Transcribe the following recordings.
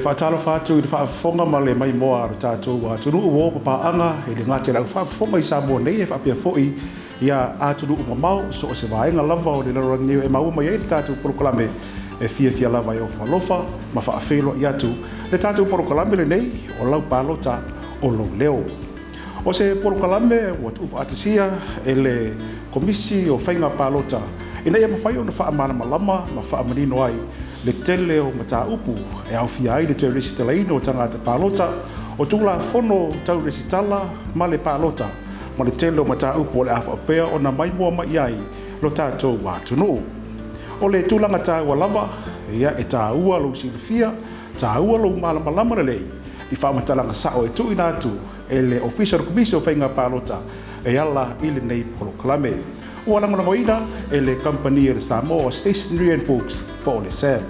faatalofa atu i le faafofoga ma le maimoa a lo tatou atunuu ua o papaaga e le gata i le au faafofoga i Samoa nei e faapea foi ia atunuu mamao so o se vaega lava o le lalolagi nei e maua mai ai le tatou polokalame e fiafia lava e ofo alofa ma faafeiloai atu le tatou polokalame lenei o lau palota o lou leo. O se polokalame ua tuufaatasia e le Komisi o Faiga Palota ina ia mafai ona faamalamalama ma faamanino ai le tele o mataupu e aofia ai le toe resitalaina o tagata palota, o Tulafono tau resitala ma le palota, ma le tele o mataupu o le a faapea ona maimoa mai ai lo tatou atunuu. O le tulaga taua lava, ia e taua lou silafia, taua lou malamalama lelei i faamatalaga sao e tuuina atu e le Ofisa o le Komisi o Faiga Palota e ala i lenei polokalame. Ua lagolagoina e le kamupani a le Samoa Stationery and Books po o le SAB.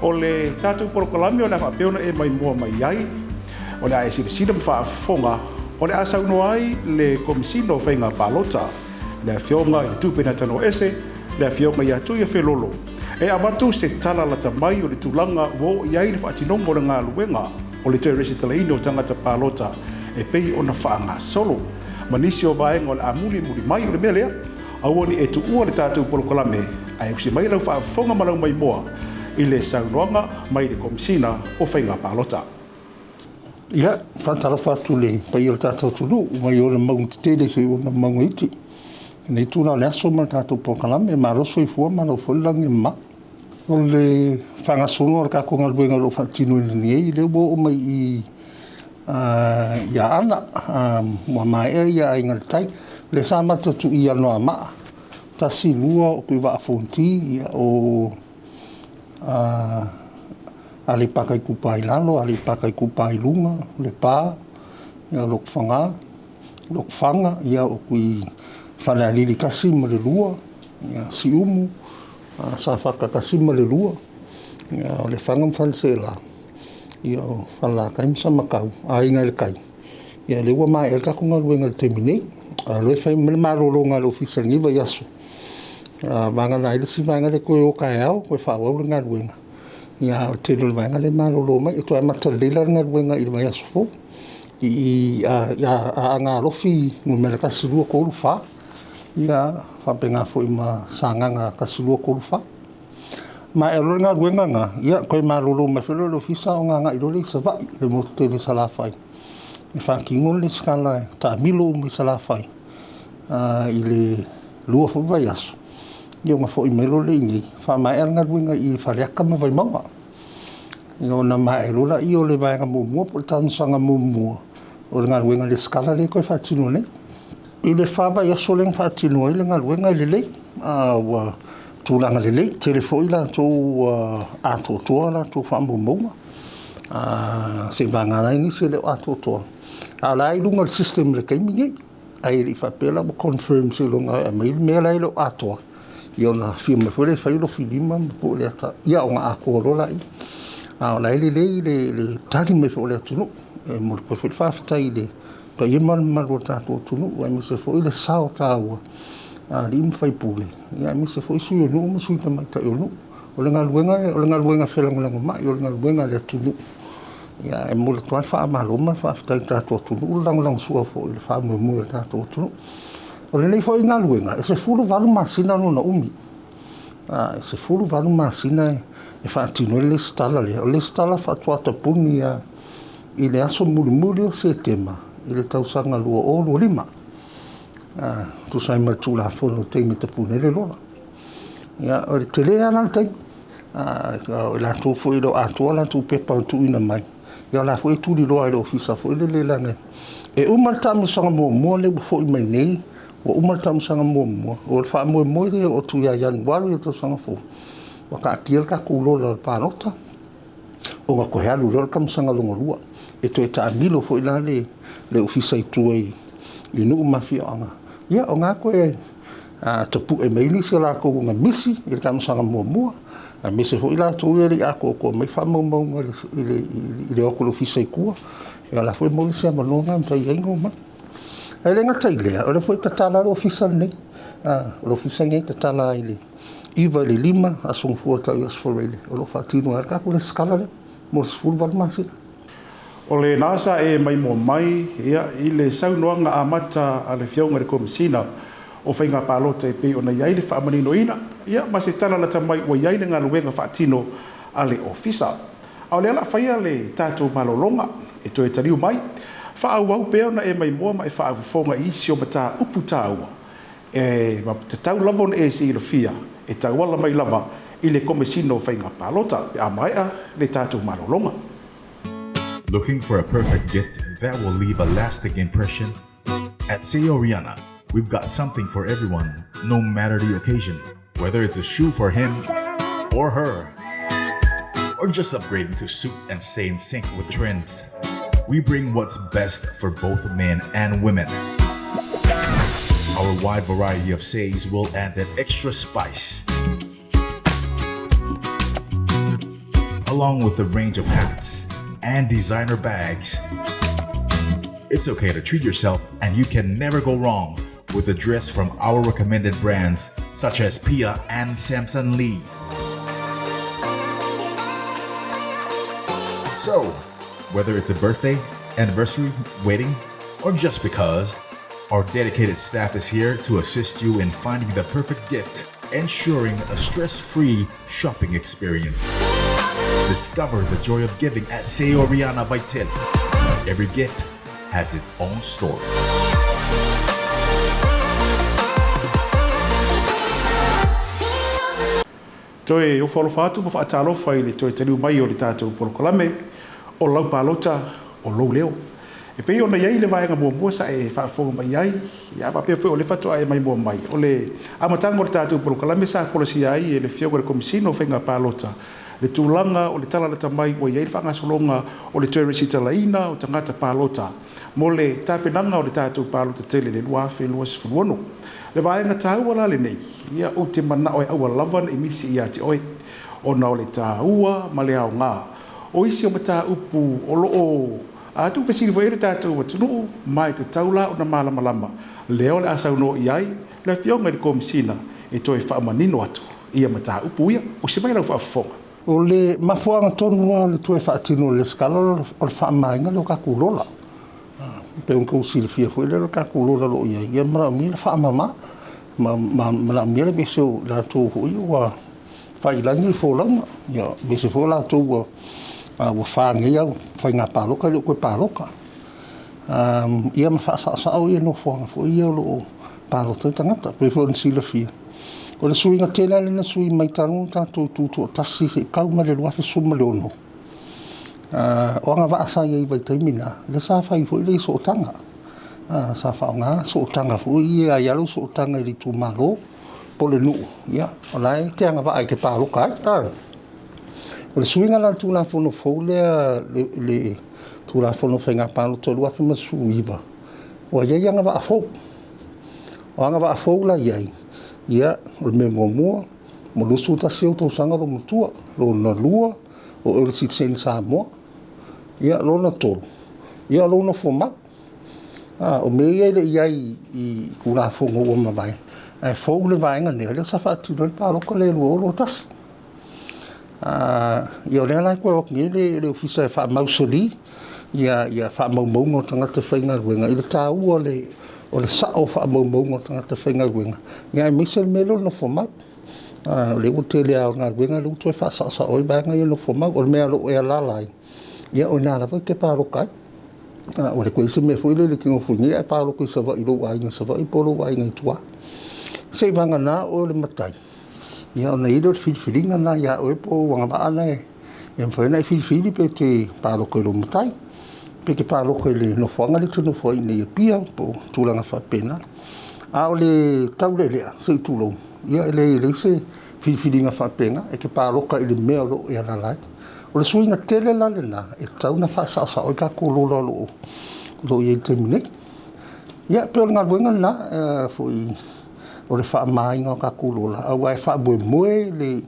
O le tatou polokalame o le a faapea ona e maimoa mai ai, o le a e silasila ma faafofoga, o le a saunoa ai le Komesina o Faiga Palota, le Afioga i le Tupe Natanoese, le Afioga ia Tuiafelolo, e avatu se tala lata mai o le tulaga ua oo i ai le faatinoga o le galuega o le toe resitalaina o tagata palota e pei ona faagasolo ma nisi o vaega o le a mulimuli mai. O le mea lea, aua ne i e tuua le tatou polokalame ae usi mai lau faafofoga ma lau maimoa i le saunoaga mai le Komesina o Faiga Palota. Ia, faatalofa atu i le paia o le tatou atunuu mai ona mauga tetele seia ona mauga iti. Lenei itula o le aso ma le tatou polokalame, malo soifua malo foi le lagi e mama. O le faagasologa o le tatou galuega o lo o faatinoina nei, lea ua oo mai i i Aana, ua maea ia Aiga i le Tai. O lea sa amata atu i Anoamaa, 1, 2 o Tuivaa Fonoti, ia, o Aleipata Itupa i Lalo, Aleipata Itupa i Luga, Lepa, ia Lotofaga, Lotofaga, ia o Falealili 1 ma le 2, ia Siumu, Safata 1 ma le 2, ia o Lefaga ma Faleaseela, ia o Falelatai ma Samatau, Aiga i le Tai. Ia lea ua maea le tatou galuega i le taimi nei. A o lea e fai mai le malologa a le Ofisa i lenei vaiaso, vagana ai le isi vaega lea e toe o taeao toe faaauau le galuega. Ia a o le tele o le vaega lea e malolo mai. E toe amata lelei la le galuega i le vaiaso fou i Aana Alofi 1, 2, 3, 4, ia faapena foi ma Sagaga 1, 2, 3, 4. Maea loa le galuega lena, ia toe malolo mai foi lea o le Ofisa ona agai loa lea i Savaii i le motu tele i Salafai e faatino le resitala e taamilo uma i Salafai i le 2 foi vaiaso, ia ona foi mai loa lea i inei faamaea le galuega i Faleata ma Vaimauga. Ia ona maea loa lea o le vaega muamua po o le taamilosaga muamua o le galuega resitala lea e toe faatino nei. I le 4 vaiaso lea na faatino ai le galuega e lelei, ua tulaga lelei, tele foi latou ua atoatoa latou faamaumauga, seiavagana ai nisi e le o atoatoa, a o la e i luga o le system i le taimi lenei. Ae le i faapea la ua confirm seiloga e aumai le mea la e le o atoa, ia ona afio mai foi lea e fai lou lima ma pue le ata, ia ona atoa loa lea. A o la e lelei le tali mai foi o le atunuu. E momoli atu ai foi le faafetai i le paia ma le mamalu o le tatou atunuu, aemaise foi le sao taua a alii ma faipule, aemaise foi sui o nuu ma sui tamaitai o nuu. O le galuega o le galuega felagolagomai, o le galuega a le atunuu. Ia e momoli atu lava le faamalo ma le faafetai i le tatou atunuu, le lagolagosua foi i le faamoemoe o le tatou atunuu. O lenei foi galuega, e 18 masina lona umi. E 18 masina e faatino ai le resitala lea. O le resitala faatoa tapuni lava i le aso mulimuli o Setema i le tausaga 2025, e tusa ai ma le Tulafono i le taimi e tapuni ai le lola. Ia, o le tele lava la o le taimi. O i latou foi e le o atoa latou pepa na tuuina mai, ia o la foi e tuliloa e le Ofisa foi lele, leaga e uma le taamilosaga muamua lea ua foi mai nei, ua uma le taamilosaga muamua, o le faamoemoe lea e oo atu ia Ianuari o le tausaga fou, ua taatia le tatou lola o le palota, ona toe alu loa le taamilosaga lona lua. E toe taamilo foi la le Ofisa i tua i nuu ma afioaga, ia o lena toe tapue mai nisi o latou na misi i le taamilosaga muamua, aemaise foi latou ia e le i atoatoa mai faamaumauga i le o atu i le Ofisa i tua, ia o la foi e maua le isi avanoa lena e mafai ai ona omai. Ae le gata i lea, o lea foi e tatala le Ofisa lenei. O le Ofisa lenei e tatala i le 9 i le 5, Aso Gafua e tau i Aso Faraile, o lo o faatino ai le tatou resitala lea. mo le 18 masina. O lena sa e maimoa mai ia i le saunoaga amata a le Afioga i le Komesina o Faiga Palota e pei ona i ai le faamaninoina ia ma se tala lata mai ua i ai le galuega faatino a le Ofisa. A o lea la faia le tatou malologa e toe taliu mai, faaauau pea ona e maimoa ma e faafofoga i isi o mataupu taua e tatau lava ona e silafia e tauala mai lava i le Komesina o Faiga Palota pe a maea le tatou malologa. Looking for a perfect gift that will leave a lasting impression? At Seoriana, we've got something for everyone, no matter the occasion. Whether it's a shoe for him or her, or just upgrading to suit and stay in sync with trends. We bring what's best for both men and women. Our wide variety of says will add that extra spice. Along with a range of hats and designer bags. It's okay to treat yourself, and you can never go wrong with a dress from our recommended brands such as Pia and Samson Lee. So, whether it's a birthday, anniversary, wedding, or just because, our dedicated staff is here to assist you in finding the perfect gift, ensuring a stress-free shopping experience. Discover the joy of giving at Seoriana Vital. Every gift has its own story. Toe ofo alofa atu ma faatalofa i le toe taliu mai o le tatou polokalame o lau palota o lou leo. E pei ona i ai le vaega muamua sa e faafofoga mai ai, ia faapea foi o le faatoa e maimoa mai. O le amataga o le tatou polokalame sa folasia ai e le Afioga i le Komesina o Faiga Palota le tulaga o le tala lata mai ua i ai le faagasologa o le toe resitalaina o tagata palota mo le tapenaga o le tatou palota tele i le 2026. Le vaega taua la lenei, ia ou te manao e aua lava ne i misi ia te oe, ona o le taua ma le aoga o isi o mataupu o lo o tuufesili foi ai le tatou atunuu, ma e tatau la ona malamalama lea o le a saunoa i ai le Afioga i le Komesina e toe faamanino atu ia mataupu ia. Usi mai lau faafofoga. O le mafuaaga tonu lava o le toe faatino o le lesitala o le faamamaina lea o tatou lola. Pei ona outou silafia foi lea o le tatou lola o lo o i ai, ia manaomia le faamama, ma manaomia le aveese o i latou foi ua faiilagi le folauga, ia aemaise foi o latou ua fa nei au faiga palota e le o toe palota. Ia ma faasaosao ia nofoaga foi ia o lo o palota ai tagata. Pei foi ona silafia, o le suiga tele lava lea na sui mai talu ona tatou tutoatasi seia tau mai le 2016, o agavaa sa i ai i vaitaimi na, lea sa fai foi le sootaga. Sa faaaoga sootaga foi ia, a i ai lava lau sootaga i le itumalo po o le nuu, ia, o la e te agavaa e te palota ai. O le suiga la o le Tulafono fou lea, le Tulafono o Faiga Palota 2019, ua i ai agavaa fou. O agavaa fou la i ai, ia, o le mea muamua, mo le 21 ou tausaga lou matua, lona lua, o oe o le sitiseni Samoa, ia, lona tolu, ia, o lou nofo mau. O mea ia e le i i ai i Tulafono ua mavae, ae fou le vaega lea, lea sa faatino ai le palota lea i le 2021. Ia o lea la e toe o atu nei le Ofisa e faamausali ia faamaumauga o tagata faigaluega i le taua o le sao o faamaumauga o tagata faigaluega, ia aemaise le mea lea o le nofo mau. O lea ua tele lava o galuega lea ua toe faasaosao ai vaega ia o le nofo mau. O le mea o lo o e alaala ai, ia o i ina lava e te palota ai. Ua le toe i ai se mea foi lele e te nofo i inei ae palota i Savaii i lou aiga i Savaii po o lou aiga i tua. Seiavagana oe o le matai, ia ona i ai lea o le filifiliga lena ia oe po o agavaa na e mafai ona e filifili pe te palota i lou matai, pe te palota i le nofoaga lea e te nofo ai i inei i Apia po o tulaga faapena. A o le taulealea, se i tulou, ia e leai se filifiliga faapena, e te palota i le mea o lo o e alaala ai. O le suiga tele la lena e tatau ona faasaosao ai tatou lola o lo o i ai i le taimi nei. Ia, pei o le galuega lena foi o le faamamaina o tatou lola, aua e faamoemoe le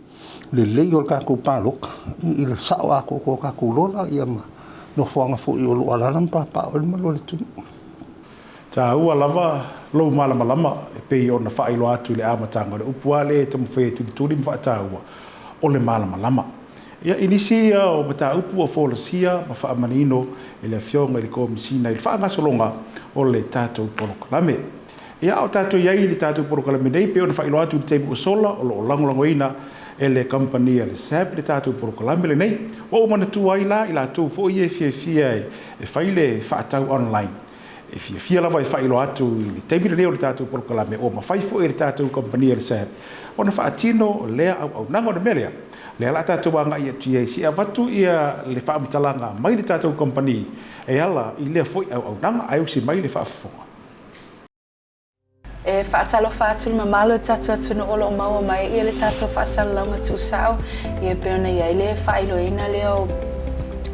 lelei o le tatou palota i le sao atoatoa o tatou lola ia ma nofoaga foi o lo o alaala ma papaaao ai le mamalu o le atunuu. Taua lava lou malamalama e pei ona faailoa atu i le amataga o le upu lava lea e taumafai e tulituli ma faataua, o le malamalama. Ia, i nisi ia o mataupu ua folasia ma faamanino e le Afioga i le Komesina i le faagasologa o le tatou polokalame. Ia, a o tatou i ai i le tatou polokalame nei, pei ona faailoa atu i le taimi ua sola, o lo o lagolagoina e le kamupani a le SAB le tatou polokalame lenei. Ua ou manatua ai la i latou foi ia e fiafia e fai le faatau online, e fiafia lava e faailoa atu i le taimi lenei o le tatou polokalame, ua mafai foi e le tatou kamupani a le SAB ona faatino lea auaunaga. O le mea lea, lea o le a tatou agai atu i ai, se i avatu ia le faamatalaga mai le tatou kamupani e ala i lea foi auaunaga, ae usi mai le faafofoga. E faatalofa atu i le mamalu o le tatou atunuu o lo o maua mai ia le tatou faasalalauga tuusao, ia pei ona i ai le faailoaina lea o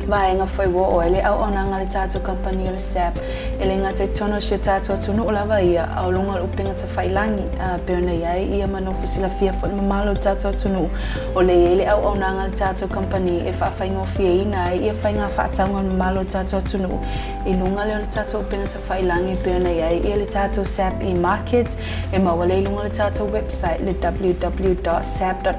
vaega foi ua oo ai le auaunaga a le tatou kamupani o le SAP e le gata i totonu o si o tatou atunuu lava ia, a o luga o le upega tafailangi, a pei ona i ai ia ma nofo silafia foi le mamalu o le tatou atunuu o lea e i ai le auaunaga a le tatou kamupani e faafaigofieina ai ia faiga faatauga a le mamalu o le tatou atunuu i luga lea o le tatou upega tafailangi e pei ona i ai ia le tatou SAP e-market e maua lea i luga o le tatou website le www.sap.ws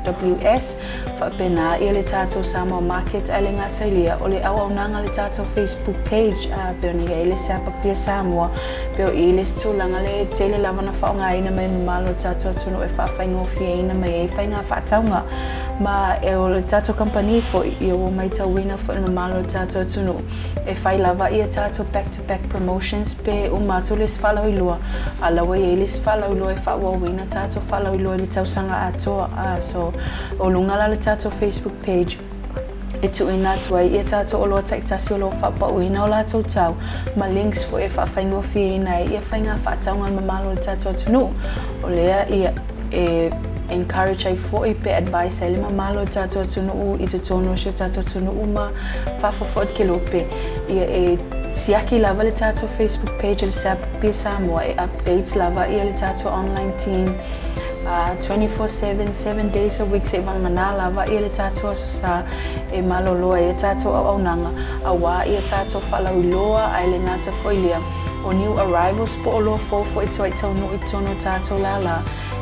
faapena ia le tatou Samoa Market ae le gata i lea o le auaunaga a le tatou Facebook page a pei ona i ai le SAP Apia Samoa pei o i le isi tulaga lea e tele lava na faaaogaina mai e mamalu o le tatou atunuu e faafaigofieina mai ai faiga faatauga ma e o le tatou kamupani foi ia ua matauina foi le mamalu o le tatou atunuu e fai lava ia tatou back to back promotions pe uma atu le isi faalauiloa a la ua i ai le isi faalauiloa e faaauauina tatou faalauiloa i le tausaga atoa a so o luga la o le tatou Facebook page e tuuina atu ai ia tatou oloa taitasi o lo o faapauina o latou tau ma links foi e faafaigofieina ai ia faiga faatauga a le mamalu o le tatou atunuu. O lea ia e encourage ai foi pe advice ai le mamalu o le tatou atunuu i totonu o si o tatou atunuu ma fafo foi o le kelope ia e siaki lava le tatou Facebook page o le SAP Pia Samoa e update lava ia le tatou online team 24/7, 7 days a week seivagana lava ia le tatou Aso Sa e malolo ai a tatou auaunaga auā ia tatou faalauiloa ae le gata foi lea o new arrivals po o loa fou foi tuai taunuu i totonu o tatou lālā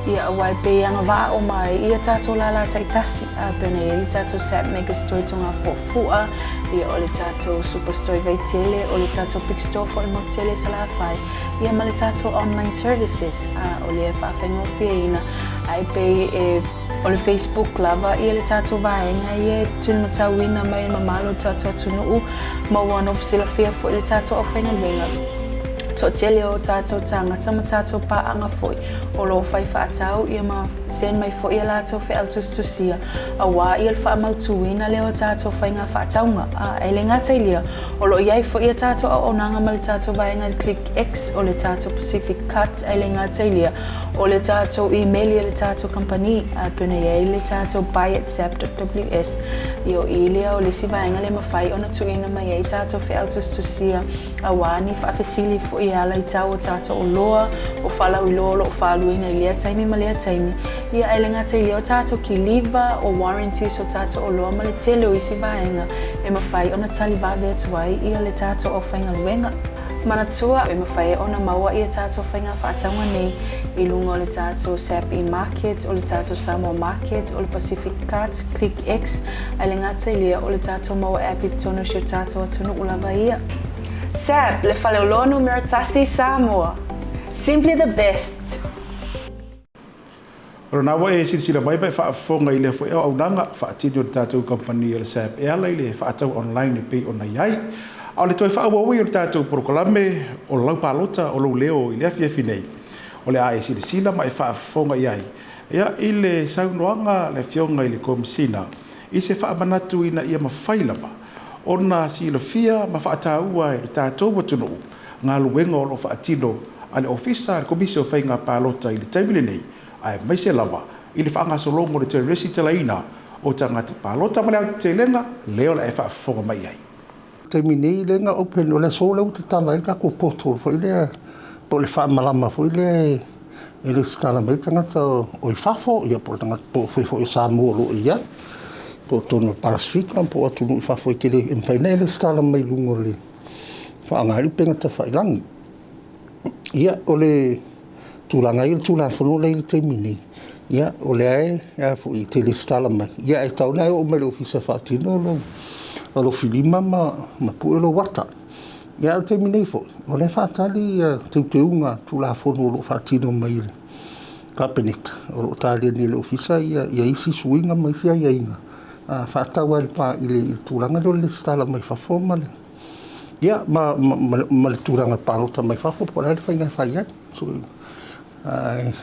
ia auā e pei e agavaa uma ai ia tatou lālā taitasi a pei ona i ai le tatou SAP Mega Store i Togafuafua ia o le tatou Superstore i Vaitele o le tatou Big Store foi i Motele i Salafai ia ma le tatou online services a o lea e faafaigofieina ae pei e O le Facebook lava ia le tatou vaega ia e tulimatauina mai e mamalu o le tatou atunuu ma ua nofo silafia foi le tatou aufaigaluega. Toatele o tatou tāngata ma tatou paaga foi o lo o fai faatau ia ma send mai foi a latou feau tusitusia auā ia le faamautuina lea o tatou faiga faatauga. A e le gata i lea, o lo o i ai foi a tatou auaunaga ma le tatou vaega i le Click X o le tatou Pacific Cut ae le gata i lea, O le tatou imeli a le tatou kamupani, a pei ona i ai le tatou buy@sap.ws, ia o i lea o le isi vaega lea e mafai ona tuuina mai ai tatou feau tusitusia auā ni faafesili foi e ala i tau o tatou oloa, o faalauiloa o lo o faaluina i lea taimi ma lea taimi. Ia ae le gata i lea o tatou kiliva, o warranties o tatou oloa ma le tele o isi vaega e mafai ona tali vave atu ai ia le tatou aufaigaluega. Manatua, e mafai ai ona maua ia tatou faiga faatauga nei i luga o le tatou SAP e-Market, o le tatou Samoa Market, o le Pacific Cart, Click X, ae le gata i lea, o le tatou maua app i totonu o si o tatou atunuu lava ia. SAP, le faleoloa numera tasi i Samoa! Simply the best! O lena ua e silasila mai ma e faafofoga i lea foi auaunaga faatino e le tatou kamupani o le SAP e ala i le faatau online e pei ona i ai. A o le toe faaauau ai o le tatou polokalame o lau palota o lou leo i le afiafi nei, o le a e silasila ma e faafofoga i ai ia i le saunoaga a le Afioga i le Komesina i se faamanatu ina ia mafai lava ona silafia ma faataua e le tatou atunuu galuega o lo o faatino a le Ofisa a le Komisi o Faiga Palota i le taimi lenei, aemaise lava i le faagasologa o le toe resitalaina o tagata palota ma le aotetelega lea o le a e faafofoga mai i ai. Taimi nei lea na open, o le aso lea ua tatala ai le tatou portal foi lea po o le faamalama foi lea e resitala mai ai tagata o i fafo, ia po o tagata po o foi o Samoa o lo o i ai, po o totonu o le Pasefika po o atunuu i fafo e tele e mafai ona e resitala mai luga o le faaaoga ai le upega tafailagi. Ia, o le tulaga i le Tulafono lea i le taimi nei, Ia, o lea e, a foi, e te resitala mai, ia, e tatau ona e oo mai i le ofisa e faatino lou alofilima ma pue lou ata. Ia, a o le taimi nei foi, o lea e faatali ia teuteuga Tulafono o lo o faatino mai e le Kapeneta, o lo o talia nei e le ofisa ia isi suiga ma isi aiaiga faatatau lava i le tulaga lea o le resitala mai fafo ma le, ia, ma le tulaga palota mai fafo po o le a le faiga e fai ai. So, Ae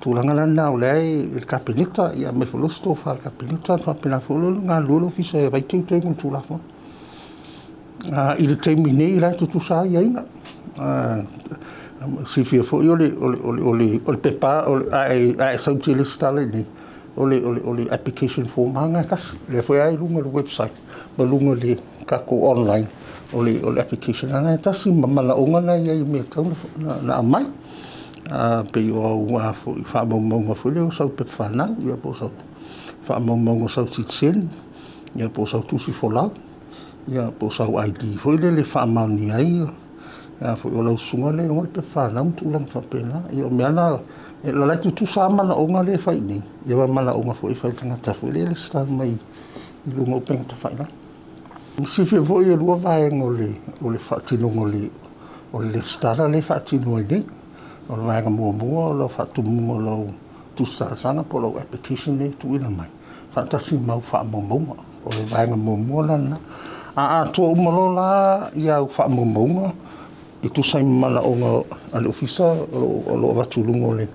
tulaga la lena o lea e i le Kapeneta, ia aumai foi loa se tofa a le Kapeneta ona faapena foi lea ona galulue le Ofisa e fai teuteuga o le Tulafono. I le taimi nei o la e tutusa lava aiaiga. Silafia foi o le pepa a e sau e te resitala i inei, o le application form lava lena e tasi. O lea foi lava e i luga o le website ma luga o le tatou online, o le application lava lena e tasi ma manaoga na e i ai i mea e tatau ona aumai. Pei o au faamaumauga foi lea o sau pepa fanau, ia po o sau faamaumauga o sau sitiseni, ia po o sau tusi folau, ia po o sau ID foi lele e faamaonia ai o lau susuga lea e ona le pepa fanau ma tulaga faapena. Ia o mea na, o la e tutusa lava manaoga lea e fai i inei, ia ma manaoga foi e fai i le tagata foi lea e resitala mai i luga o upega tafailagi. Silafia foi e lua vaega o le faatinoga o le resitala lea e faatino ai nei. O le vaega muamua o lau faatumuga o lau tusi talosaga po o lau application lea e tuuina mai, faatasi ma au faamaumauga. O le vaega muamua la lena. A atoa uma loa la ia au faamaumauga e tusa ai ma manaoga a le ofisa o lo o avatu i luga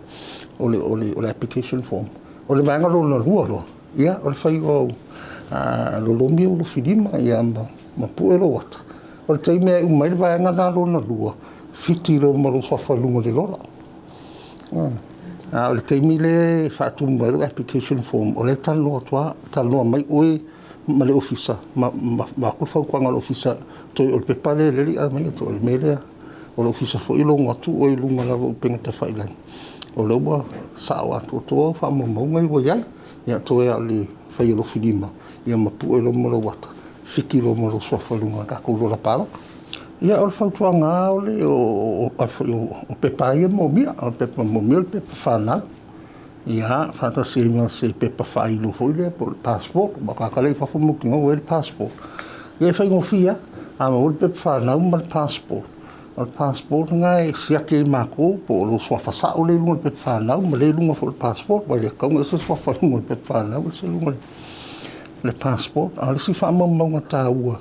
o le application form, o le vaega lona lua loa, ia o le fai o au lolomi ou lufilima ia ma pue lou ata. O le taimi e uma ai le vaega lena lona lua, fiti loa ma lou suafa i luga o le lola. A o le taimi lea e faatumu ai lou application form, o lea e talanoa atu lava, talanoa mai oe ma le ofisa, ma avatu le fautuaga a le ofisa, toe o le pepa lea e le i aumaia, toe o le mea lea. O le ofisa foi e logo atu oe i luga lava o upega tafailagi, o lea ua sao atoatoa au faamaumauga ia ua i ai. Ia toe lava o le fai o lou filima, ia ma pue loa ma lou ata, fiki loa ma lou suafa i luga o le tatou lola palota. Ia, o le fautuaga lava o le o pepa lava ia e moomia. O le pepa moomia o le pepa fanau, ia, faatasi ai ma se pepa faailo foi lea po o le passport, aua o tagata la e i fafo mautinoa ua i ai le passport. Ia e faigofie lava, a maua le pepa fanau ma le passport, o le passport lena e siaki ai e matou po o lou suafa sao lea i luga o le pepa fanau ma lea i luga foi o le passport, aua e le tatau ona ese le suafa i luga o le pepa fanau ese luga o le passport. A o le isi faamaumauga taua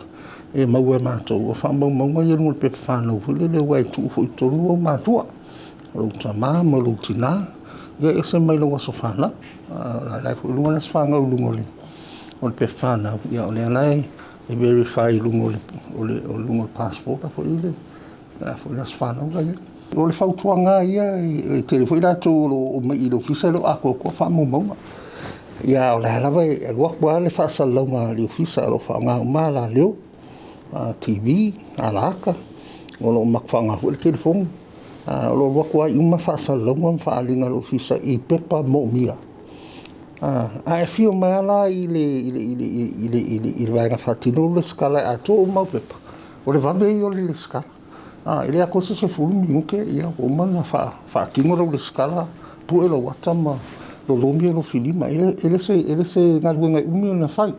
e maua e matou, o faamaumauga ia i luga o le pepa fanau foi lele aua e tuu foi i totonu ou matua, o lou tama ma lou tina, ia e ese mai lou aso fanau. O la e foi i luga le aso fanau i luga o le pepa fanau, ia o lea la e verify i luga o le passport foi le aso fanau la e i ai. O le fautuaga lava ia, e tele foi latou o lo o omai i le ofisa e le o atoatoa faamaumauga. Ia, o la lava e alu atu lava le faasalalauga a le ofisa o lo o faaaoga uma alaleo, TV, alaata, o lo o matou faaaoga foi le telefoni. O lo o alu atu lava i uma faasalalauga ma faaaliga a le ofisa i pepa moomia. A e afio mai lava la i le vaega faatino le resitala e atoa uma au pepa, o le vave ia o le resitala. E le atoa se 10 minute ua uma ona faatino lau resitala, pue lou ata ma lolomi lou filima. E le se galuega e umi ona fai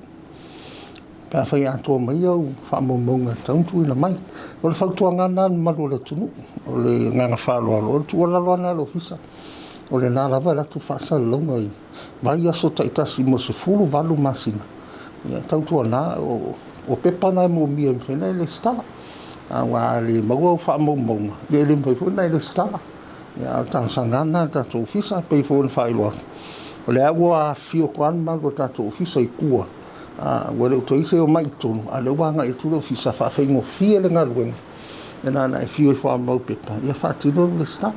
pe afai e atoa mai au faamaumauga e tatau ona tuuina mai. O le fautuaga lena i le mamalu o le atunuu, o le agaga faaaloalo, o le tuualalo lava lena a le ofisa, o lena lava e alu atu faasalalauga i vaiaso taitasi mo le 18 masina, ia tautuana o pepa na e moomia e mafai ona e resitala. Aua a le maua au faamaumauga, ia e le mafai foi ona e resitala. Ia, a o le talosaga lava lena a le tatou ofisa, e pei foi ona faailoa atu, o lea ua afifio atu lava le mamalu o le tatou ofisa i tua, ua le o toe i ai se omai i totonu, a o lea ua agai atu le ofisa e faafaigofie le galuega, na ona e afio ifo lava ma au pepa, ia faatino le resitala.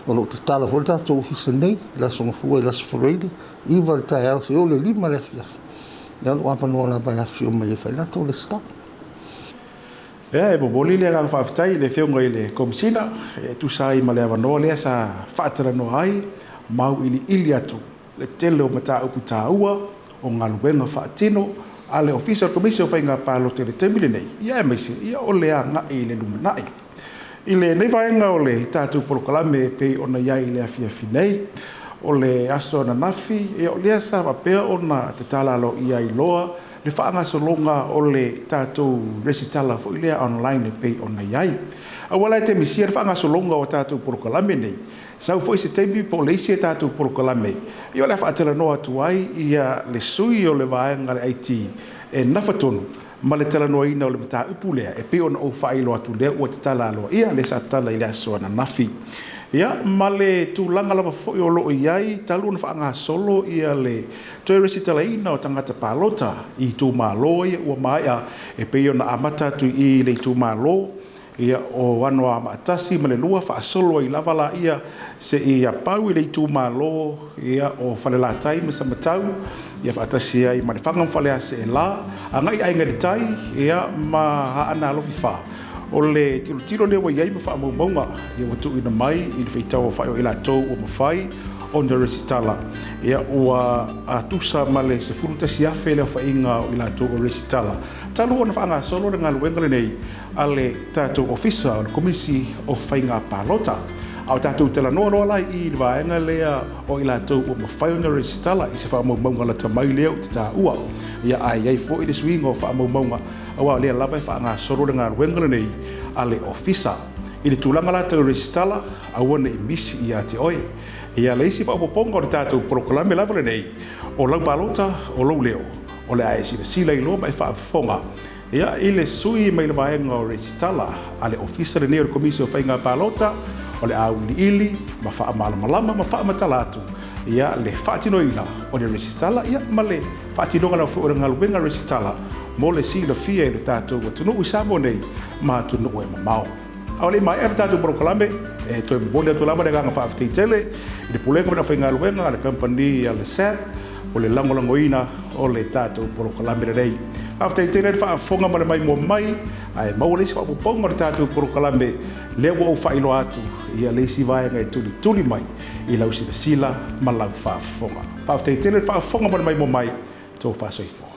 O lo o tatala foi le tatou ofisa nei, i le Aso Gafua i le Aso Faraile, 9 i le taeao seia oo i le 5 i le afiafi. Ia o lo o avanoa lava e afifio mai e fai latou resitala. Ia, e momoli le agaga faafetai i le Afioga i le Komesina e tusa ai ma le avanoa lea sa faatalanoa ai ma auiliili atu le tele o mataupu taua o galuega faatino a le Ofisa o le Komisi o Faiga Palota i le taimi lenei, ia aemaise ia o le agai i le lumanai. I lenei vaega o le tatou polokalame e pei ona i ai i le afiafi nei, O le aso ananafi, ia o lea sa faapea ona tatala aloaia ai loa le faagasologa o le tatou resitala foi lea online e pei ona i ai. Aua la e te misia le faagasologa o tatou polokalame nei, sau foi se taimi po o le isi a tatou polokalame, ia o le a faatalanoa atu ai ia le sui o le vaega a le IT e nafa tonu ma le talanoaina o le mataupu lea e pei ona ou faailoa atu lea ua tatala aloaia lea sa tatala i le aso ananafi. Ia, ma le tulaga lava foi o lo o i ai talu ona faagasolo ia le toe resitalaina o tagata palota i itumalo ia ua maea e pei ona amata atu i i le itumalo ia o Anoamaa 1 ma le 2 faasolo ai lava laia seia pau i le itumalo ia o Falelatai ma Samatau ia faatasi ai ma Lefaga ma Faleaseela agai i Aiga i le Tai ia ma Aana Alofi 4. O le tilotilo lea ua i ai ma faamaumauga ia ua tuuina mai i le faitauaofai o i latou ua mafai ona resitala ia ua tusa ma le 11,000 le aofaiga o i latou ua resitala talu ona faagasolo le galuega lenei a le tatou Ofisa o le Komisi o Faiga Palota. A o tatou talanoa loa la i i le vaega lea o i latou ua mafai ona resitala i se faamaumauga lata mai lea ou te taua. Ia, ae i ai foi le suiga o faamaumauga, aua o lea lava e faagasolo le galuega lenei a le Ofisa. I le tulaga la tau resitala, aua ne i misi ia te oe. Ia, le isi faaopoopoga o le tatou polokalame lava lenei, o lau palota, o lou leo, o le a e silasila i loa ma e faafofoga Ia, i le sui mai le vaega o resitala a le Ofisa lenei o le Komisi o Faiga Palota, o le a auiliili ma faamalamalama ma faamatala atu ia le faatinoina o le resitala ia ma le faatinoga lava foi o le galuega resitala mo le silafia e le tatou atunuu i Samoa nei ma atunuu e mamao. A o le i maea le tatou polokalame, e toe momoli atu lava le agaga faafetai tele i le Pulega ma le aufaigaluega a le kamupani a le SAB o le lagolagoina o le tatou polokalame lenei. Faafetai tele le faafofoga ma le maimoa mai, ae maua le isi faaopoopoga o le tatou polokalame lea ua ou faailoa atu ia le isi vaega e tulituli mai i lau silasila ma lau faafofoga. Faafetai tele le faafofoga ma le maimoa mai, tofa soifua.